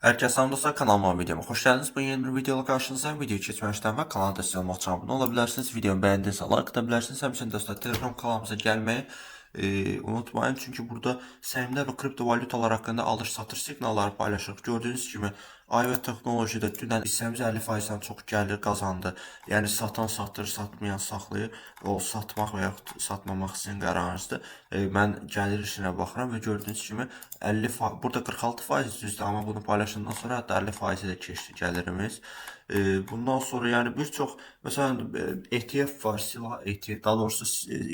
Herkese selam dostlar, kanalıma, videoma hoş geldiniz. Bu yeni bir videoyla karşınızdayım. Videoyu keçməmişdən və kanala destek olmaq üçün abunə ola bilərsiniz. Videomu bəyəndinizsə like ata bilərsiniz. Həmçinin dostlar, Telegram kanalımıza gəlməyi unutmayın. Çünki burada səhmlər və kriptovalyutalar haqqında alış-satış siqnalları paylaşırıq. Gördüyünüz kimi Ayva Texnolojidə dünən hissəmiz 50%-dən çox gəlir qazandı. Yəni satan satır, satmayan saxlayır. O satmaq və yaxud satmamaq sizin qərarınızdır. Mən gəlir işinə baxıram və gördüyünüz kimi 50 burada 46% düzdür, amma bunu paylaşandan sonra hətta 50%-ə də keçdi gəlirimiz. Bundan sonra yəni bir çox məsələn ETF var, silah ETF, daha doğrusu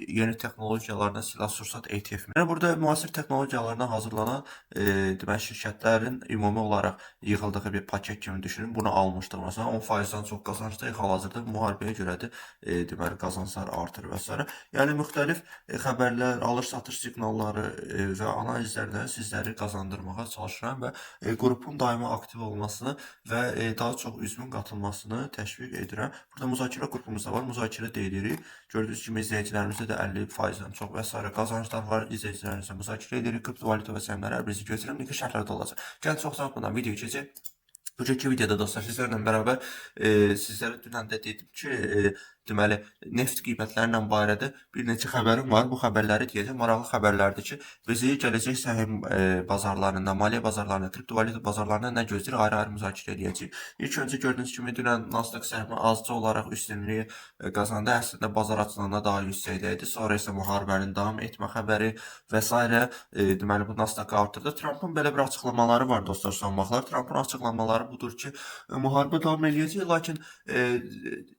yeni texnologiyalardan silah sursat ETF. Yəni burada müasir texnologiyalardan hazırlanan deməli şirkətlərin ümumi olaraq yığıldığı bir paket kimi düşünün. Bunu almışdıq məsələn 10%-dən çox qazancdayıq hal-hazırda, müharibəyə görə də deməli qazanclar artır və s. Yəni müxtəlif xəbərlər, alış-satış siqnalları və analizlərlə sizləri qazandırmağa çalışıram və qrupun daima aktiv olmasını və daha çox üzvün qatılmasını təşviq edirəm. Burada müzakirə qrupumuz da var. Müzakirə də edirik. Gördüyünüz kimi izləyicilərimizdə də 50%-dən çox və s. qazanclar var. İzləyicilərimizlə müzakirə edirik. Kriptovalyuta və səhmləri hər birisi götürürəm. Linki şərhlərdə olacaq. Gəlin çox uzatmadan video keçək. Bugünkü videoda dostlar sizlərlə bərabər sizlərə dünən də dedim ki, deməli neft qiymətləri ilə barədə bir neçə xəbərim var. Bu xəbərləri deyəcəm. Maraqlı xəbərlərdir ki, bizi gələcək səhim bazarlarında, maliyyə bazarlarında, kriptovalyuta bazarlarında nə gözləyir, ayrı-ayrı müzakirə edəcəyik. İlk öncə gördüyünüz kimi dünən Nasdaq səhmi azca olaraq üstünlüyü qazandı. Əslində bazar açılanda daha yüksəkdə idi. Sonra isə müharibənin davam etmə xəbəri və s. Deməli bu Nasdaq artırdı. Trumpın belə bir açıqlamaları var dostlar son vaxtlar. Trumpın açıqlamaları budur ki, müharibə davam eləyəcək, lakin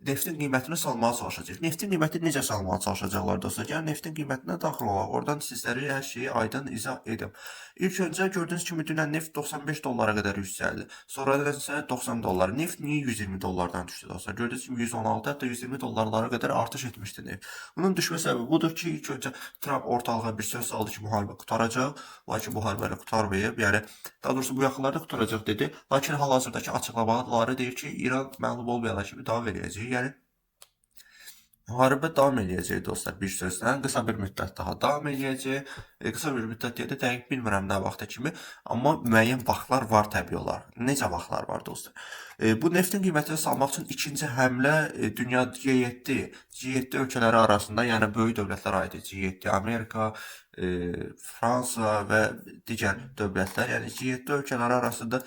neftin qiymətini salmağa çalışacaq. Neftin qiymətini necə salmağa çalışacaqlar dostlar? Gəlin neftin qiymətinə daxil olaq. Oradan sizlərə hər şeyi aydın izah edim. İlk öncə gördüyünüz kimi dünən neft 95 dollara qədər yüksəldi. Sonradan isə 90 dollar. Neft niyə 120 dollardan düşdü dostlar? Gördüyünüz kimi 116, hətta 120 dollarlara qədər artış etmişdi neft. Bunun düşmə səbəbi budur ki, ilk öncə Trump ortalığa bir söz saldı ki, müharibə qurtaracaq. Lakin müharibə hələ qurtarmayıb. Yəni daha doğrusu bu yaxınlarda qurtaracaq dedi. Lakin hal-hazırdakı açıqlamaları deyir ki, İran məğlub olmayana kimi davam eləyəcək. Yəni müharibə davam eləyəcək dostlar, bir sözlə. Qısa bir müddət daha davam eləyəcək. Qısa bir müddət deyə də dəqiq bilmirəm nə vaxta kimi, amma müəyyən vaxtlar var təbii olaraq. Necə vaxtlar var dostlar? Bu neftin qiymətini salmaq üçün ikinci həmlə dünya G7 ölkələri arasında, yəni böyük dövlətlər aid G7, Amerika, Fransa və digər dövlətlər, yəni G7 ölkələri arasında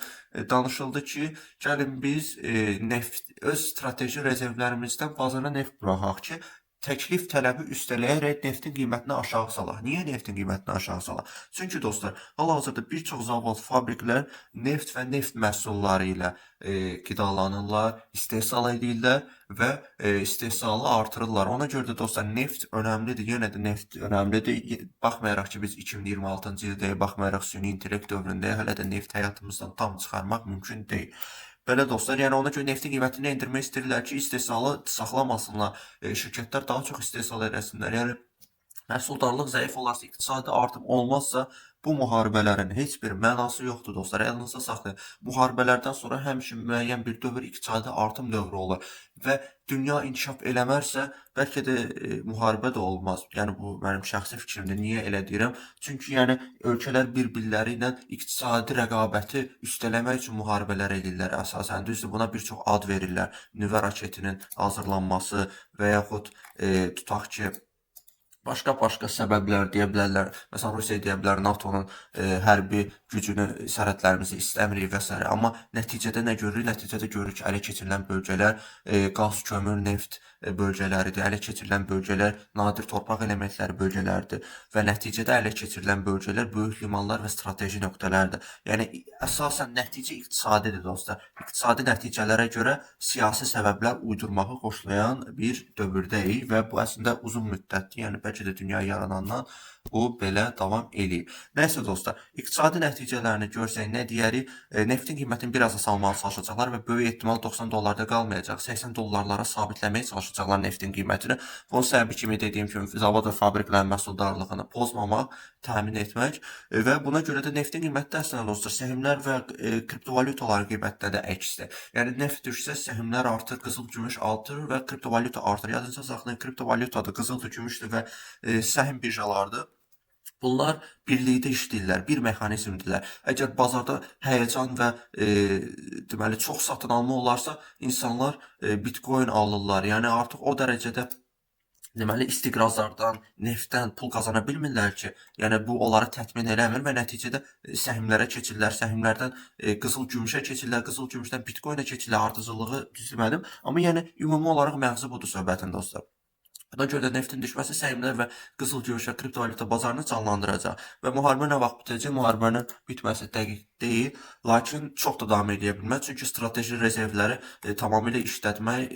danışıldı ki, gəlin biz neft öz strateji rezervlərimizdən bazara neft buraxaq ki, təklif tələbi üstələyərək neftin qiymətini aşağı salaq. Niyə neftin qiymətini aşağı salaq? Çünki dostlar, hal-hazırda bir çox zavod, fabriklər neft və neft məhsulları ilə qidalanırlar, istehsal edirlər və istehsalı artırırlar. Ona görə də dostlar, neft önəmlidir. Yenə də neft önəmlidir. Baxmayaraq ki, biz 2026-cı ildəyik, baxmayaraq süni intellekt dövründəyik, hələ də neft həyatımızdan tam çıxarmaq mümkün deyil. Belə dostlar, yəni ona görə neftin qiymətini endirmək istəyirlər ki, istehsalı saxlamasınlar, şirkətlər daha çox istehsal eləsinlər. Yəni məhsuldarlıq zəif olarsa, iqtisadi artım olmazsa, bu müharibələrin heç bir mənası yoxdur dostlar. Yadınızda saxlayın. Müharibələrdən sonra həmişə müəyyən bir dövr iqtisadi artım dövrü olur və dünya inkişaf eləmərsə, bəlkə də müharibə də olmaz. Yəni bu mənim şəxsi fikrimdir. Niyə elə deyirəm? Çünki yəni ölkələr bir-birləri ilə iqtisadi rəqabəti üstələmək üçün müharibələr edirlər əsasən. Düzdür, buna bir çox ad verirlər. Nüvə raketinin hazırlanması və yaxud tutaq ki, başqa-başqa səbəblər deyə bilərlər. Məsələn, Rusiya deyə bilər NATO-nun hərbi gücünü sərhədlərimizi istəmirik və s. Amma nəticədə nə görürük? Nəticədə görürük ki, ələ keçirilən bölgələr qaz, kömür, neft bölgələridir. Ələ keçirilən bölgələr nadir torpaq elementləri bölgələridir və nəticədə ələ keçirilən bölgələr böyük limanlar və strateji nöqtələrdir. Yəni əsasən nəticə iqtisadidir dostlar. İqtisadi nəticələrə görə siyasi səbəblər uydurmağı xoşlayan bir dövrdəyik və bu əslində uzun müddətli, yəni bəlkə də dünya yaranandan bu belə davam eləyir. Nəysə dostlar, iqtisadi nəticələrini görsək nə deyərik? Neftin qiymətini biraz da salmağa çalışacaqlar və böyük ehtimal 90 dollarda qalmayacaq. 80 dollarlara sabitləməyə çalışacaqlar neftin qiymətini. Bunun səbəbi kimi dediyim kimi zavod və fabriklərin məhsuldarlığını pozmamaq, təmin etmək və buna görə də neftin qiyməti də əslində dostlar, səhmlər və kriptovalyutaların qiymətində də əksdir. Yəni neft düşsə səhmlər artır, qızıl, gümüş artır və kriptovalyuta artır. Yadınızda saxlayın, kriptovalyutadır, qızıldır, gümüşdür və səhm birjalarıdır. Bunlar birlikdə işləyirlər, bir mexanizmdirlər. Əgər bazarda həyəcan və deməli çox satın alma olarsa, insanlar Bitcoin alırlar. Yəni artıq o dərəcədə deməli istiqrazlardan, neftdən pul qazana bilmirlər ki, yəni bu onları təmin eləmir və nəticədə səhmlərə keçirlər, səhmlərdən qızıl gümüşə keçirlər, qızıl gümüşdən Bitcoinə keçirlər. Ardıcıllığı düz demədim, amma yəni ümumi olaraq məğzi budur söhbətin dostlar. Buna görə də neftin düşməsi səhmlər və qızıl gümüş və kriptovalyuta bazarını canlandıracaq. Və müharibə nə vaxt bitəcək? Müharibənin bitməsi dəqiq deyil, lakin çox da davam edə bilməz. Çünki strateji rezervləri tamamilə işlətmək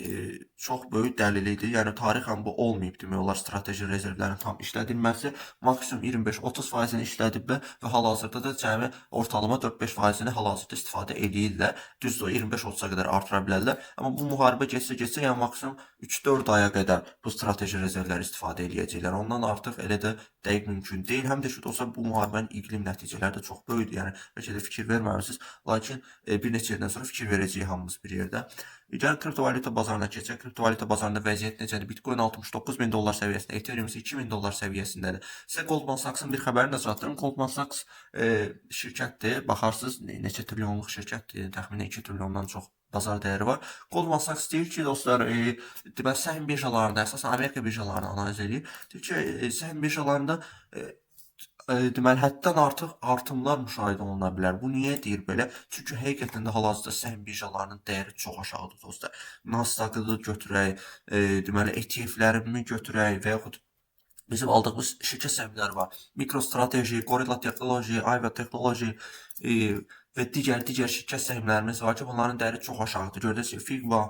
çox böyük dəlillikdir. Yəni tarixən bu olmayıb demək olar, strateji rezervlərin tam işlədilməsi. Maksimum 25-30%-ni işlədiblər və hal-hazırda da cəmi ortalama 4-5%-ni hal-hazırda istifadə eləyirlər. Düzdür, 25-30-a qədər artıra bilərlər. Amma bu müharibə getsə, yəni maksimum 3-4 aya qədər bu strateji rezervləri istifadə eləyəcəklər. Ondan artıq elə də dəqiq mümkün deyil. Həm də ki, dostlar, bu müharibənin iqlim nəticələri də çox böyükdür. Yəni bəlkə də fikir verməmisiniz, lakin bir neçə ildən sonra fikir verəcəyik hamımız bir yerdə. Gəlin kriptovalyuta bazarına keçək. Kriptovalyuta bazarında vəziyyət necədir? Bitcoin 69 min dollar səviyyəsində, Ethereum isə 2000 dollar səviyyəsindədir. Sizə Goldman Sachs-ın bir xəbərini də çatdırım. Goldman Sachs şirkətdir. Baxarsınız neçə trilyonluq şirkətdir. Təxminən 2 trilyondan çox bazar dəyəri var. Goldman Sachs deyir ki, dostlar, deməli səhm birjalarında, əsasən Amerika birjalarını analiz edir. Deyir ki, səhm birjalarında deməli həddən artıq artımlar müşahidə oluna bilər. Bu niyə deyir belə? Çünki həqiqətən də hal-hazırda səhm birjalarının dəyəri çox aşağıdır dostlar. Nasdaq-ı da götürək, deməli ETF-lərimi götürək və yaxud bizim aldığımız şirkət səhmləri var. MicroStrategy, Gorilla Technology, Aiva Technology və digər şirkət səhmlərimiz var ki, bunların dəyəri çox aşağıdır. Gördüyünüz kimi Figma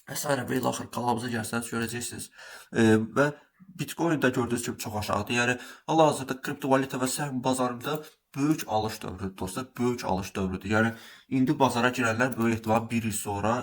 və s. və ilaxır kanalımıza gəlsəniz görəcəksiniz. Və Bitcoin də gördüyünüz kimi çox aşağıdır. Yəni hal-hazırda kriptovalyuta və səhm bazarında böyük alış dövrüdür dostlar, böyük alış dövrüdür. Yəni indi bazara girənlər böyük ehtimal bir il sonra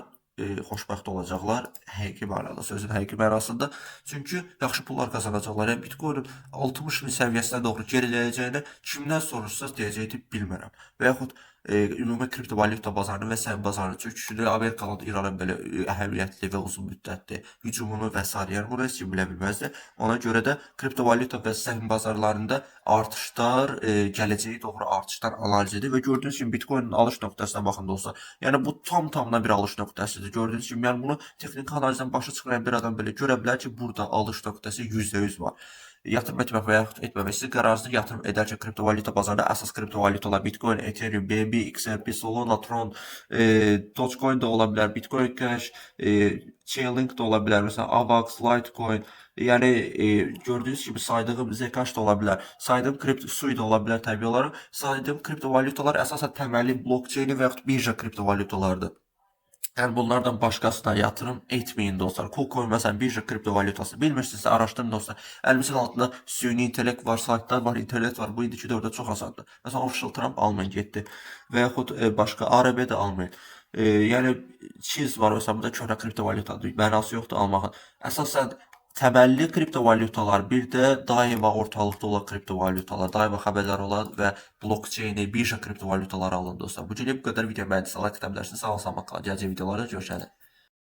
xoşbəxt olacaqlar. Həqiqi mənada, sözün həqiqi mənasında. Çünki yaxşı pullar qazanacaqlar. Yəni Bitcoinin 60 min səviyyəsinə doğru geriləyəcəyini kimdən soruşsaz deyəcəkdir, bilmirəm. Və yaxud ümumi kriptovalyuta bazarını və səhm bazarını çöküşünü, Amerikanın İrana belə əhəmiyyətli və uzun müddətli hücumunu və s. Yəni bunu heç kim bilə bilməzdi. Ona görə də kriptovalyuta və səhm bazarlarında artışlar, gələcəyi doğru artışlar analiz edir və gördüyünüz kimi Bitcoinin alış nöqtəsinə baxın dostlar. Yəni bu tam-tamına bir alış nöqtəsidir. Gördüyünüz kimi, yəni bunu texniki analizdən başa çıxmayan bir adam belə görə bilər ki, burada alış nöqtəsi %100 var. Yatırım etmək və yaxud etməmək sizin qərarınızdır. Yatırım edərkən kriptovalyuta bazarında əsas kriptovalyutalar Bitcoin, Ethereum, BNB, XRP, Solana, Tron, Dogecoin də ola bilər, Bitcoin Cash, Chainlink də ola bilər, məsələn AVAX, Litecoin, yəni gördüyünüz kimi saydığım Zcash da ola bilər, saydığım kripto Sui də ola bilər təbii olaraq. Saydığım kriptovalyutalar əsasən təməlli blockchain və yaxud birja kriptovalyutalardır. Yəni bunlardan başqasına yatırım etməyin dostlar. KuCoin məsələn birja kriptovalyutası. Bilmirsinizsə araşdırın dostlar. Əlimizin altında süni intellekt var, saytlar var, internet var. Bu indiki dövrdə çox asandır. Məsələn Official Trump almayın getdi. Və yaxud başqa ARB də almayın. Yəni Cheese var məsələn, bu da köhnə kriptovalyutadır. Mənası yoxdur almağın. Əsasən təməlli kriptovalyutalar, bir də daima ortalıqda olan kriptovalyutalar, daima xəbərlər olan və blockchain-i, birja kriptovalyutaları alın dostlar. Bu günə bu qədər. Video bəyəndisə like ata bilərsiniz. Sağ olun, salamat qalın. Gələcək videolarda görüşənə.